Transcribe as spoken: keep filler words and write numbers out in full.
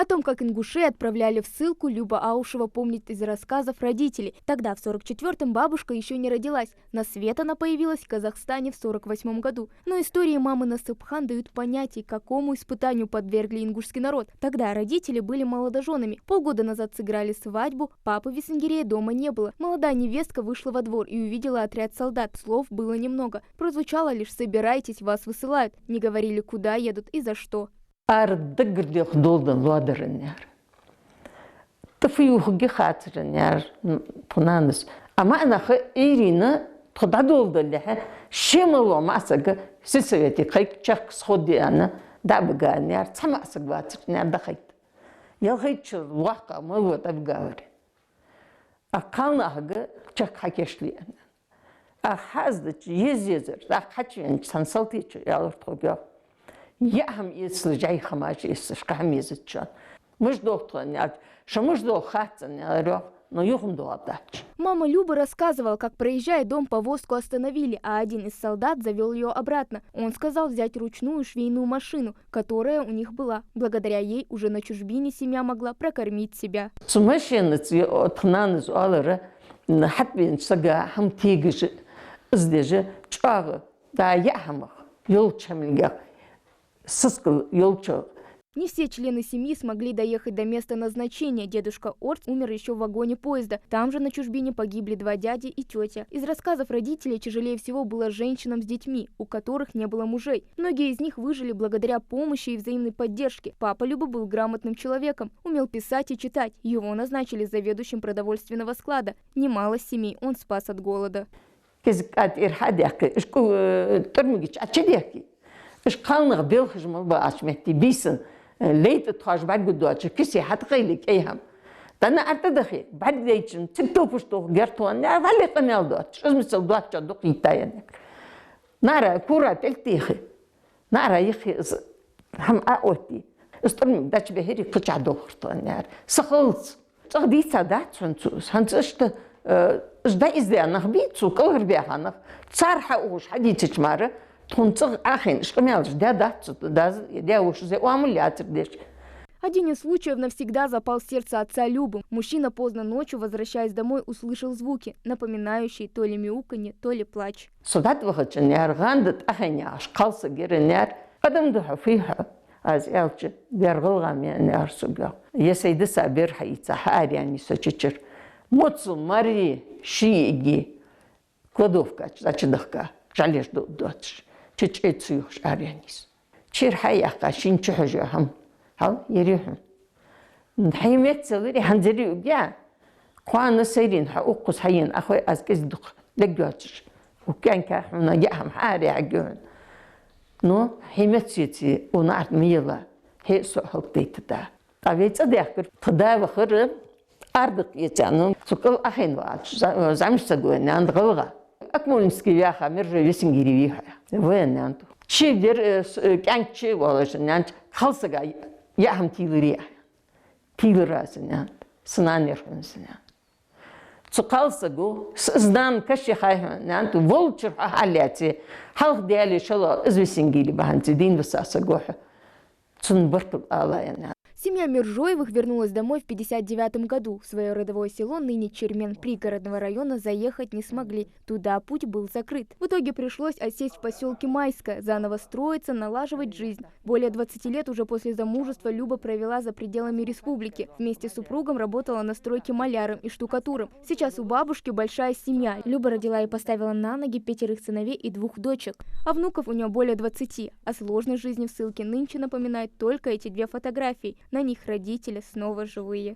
О том, как ингушей отправляли в ссылку, Люба Аушева помнит из рассказов родителей. Тогда, в сорок четвёртом, бабушка ещё не родилась. На свет она появилась в Казахстане в сорок восьмом году. Но истории мамы Насыбхан дают понятие, какому испытанию подвергли ингушский народ. Тогда родители были молодожёнами. Полгода назад сыграли свадьбу, папы в Есенгире дома не было. Молодая невестка вышла во двор и увидела отряд солдат. Слов было немного. Прозвучало лишь: «Собирайтесь, вас высылают». Не говорили, куда едут и за что. Ара даггара дегӀ долдан лоадаран яр. ТӀа фу юхаргья хацаран яр тха нанас. Амма нах Ӏуйрийна тхо дӀадоладалехьа, ше мел вола маӀа саг сельсовете кхайка, чехка схо де аьнна, дӀабига аьнна яр, цхьа маӀа саг вацар аьнна яр дӀахайта. Ялхайтта шера воккха мел вола дӀабига вар. А кхалнахага чехка хьакийчле аьнна. Ах хьаздача, еза-езар, тӀаккха хьачувенача цхьан салтечо аьлар тхога: «Яа хӀама эцалаш, жӀайха хӀамаш эцалаш, кхы хӀама езац шоана. Мишта доагӀа тхо?» аьлча, «Шо мишта доагӀа хац», аьнна аьлар йоах, но юха-м доагӀаргдац. Мама Любы рассказывала, как, проезжая дом, повозку остановили, а один из солдат завёл её обратно. Он сказал взять ручную швейную машину, которая у них была. Благодаря ей уже на чужбине семья могла прокормить себя. Цу машинаца, тха нанас оалар, хьатӀабенача сага хӀама тегаш, из деш, чӀоагӀа, да, яа хӀамах, йолча хӀамилгех сискал йолча. Не все члены семьи смогли доехать до места назначения. Дедушка Орц умер ещё в вагоне поезда. Там же, на чужбине, погибли два дяди и тётя. Из рассказов родителей тяжелее всего было женщинам с детьми, у которых не было мужей. Многие из них выжили благодаря помощи и взаимной поддержке. Папа Любы был грамотным человеком, умел писать и читать. Его назначили заведующим продовольственного склада. Немало семей он спас от голода. Кизга тӀера хьадаьккхе, ишкъу, э, тӀормига чу Ӏочудехке. Ишкъу кхалнах белхаш мел баьча метте бийсан, э, лай тӀа тхоаш бӀаргадоацаш, кисе хьатӀакхойле кӀай хӀама. ТӀа наӀара тӀадахе, бӀаргадайча, цига топаш тоха герга тхона, наӀара валле къамаьл доацаш, из мисал доацача дукха йитай аьнна. НаӀара кора тӀа тӀехе. НаӀара йиххе из хӀама Ӏооттае. Из тӀормиг дӀачубихьаре, кхычахьа долхар тхона аьнна яр. Са халца. ЦӀагӀа дийца дац хьона цо. ХӀанз иштта, э, иштта дӀаиздаь нах бий цо, кӀалхарбаьха нах. Цар хьаухаш хьадийцача мара, тхона цӀагӀа Ӏохайна, иштта къамаьлаш даь дац цо, дас, даь-воша зе оамал яцар деш. Один из случаев навсегда запал в сердце отца Любы. Мужчина поздно ночью, возвращаясь домой, услышал звуки, напоминающие то ли мяуканье, то ли плач. Со дӀатӀавахача, аьнна яр, гӀанда тӀахайна яхаш кхалсаг яр, аьнна яр, къадам да хьо, фу я хьо? Аз аьлча, бер гӀалгӀа ма я, аьнна яр сога. Е сай дисаб бер хьаийца, хьаара яьннай со чу чура. Моцал маьре ший йиӀиги кладовка чу дӀачудахка, жӀалеш дуа доацаш, чу чӀей ца юхаш ара яьннай со. Чура хьаяьккха, шийна чухьожа хӀама. Хьал, ер я хьона. Хьай меца лари, хӀанзари угья. Кхоана сайрийна хьо укхаза хьаена Ӏохой, аз кӀезига-дукха лергйоацаш. Укх кӀаьнка хьона яа хӀама хьаараяхьаргья хьона. Ну, хьай меца еце, укх наӀарга ма ела, хье а, со а хӀалакдайта да. ТӀа вай цӀадаьхкар, тха да вахар, арадаккха эца аьнна, цу кӀал Ӏохайна ваьлча, за-, замаш ца гой, аьннад гӀалгӀа. Акмолинский ваьха, Мержой Весингири вий хьо? Ва, аьннад. Чи дер, э, с-, э, кӀаьнк чи волаш, аьннад, кхалсага яа хӀама тийларе. Тийлар аз, аьннад. Са нана яр хьона из, аьннад. Цу кхалсаго, с-, из нана каша хай хьона, аьннад, волчара хьо хьаллаьце, хьалха даьле шалла из Весингири бахьанца дийна виса саг ва хьо. Цунна баркал ала, аьннад. Семья Мержоевых вернулась домой в пятьдесят девятом году. Своё родовое село, ныне Чермен Пригородного района, заехать не смогли. Туда путь был закрыт. В итоге пришлось осесть в посёлке Майское, заново строиться, налаживать жизнь. Более двадцати лет уже после замужества Люба провела за пределами республики. Вместе с супругом работала на стройке маляром и штукатуром. Сейчас у бабушки большая семья. Люба родила и поставила на ноги пятерых сыновей и двух дочек. А внуков у неё более двадцати. О сложной жизни в ссылке нынче напоминают только эти две фотографии. На них родители снова живые.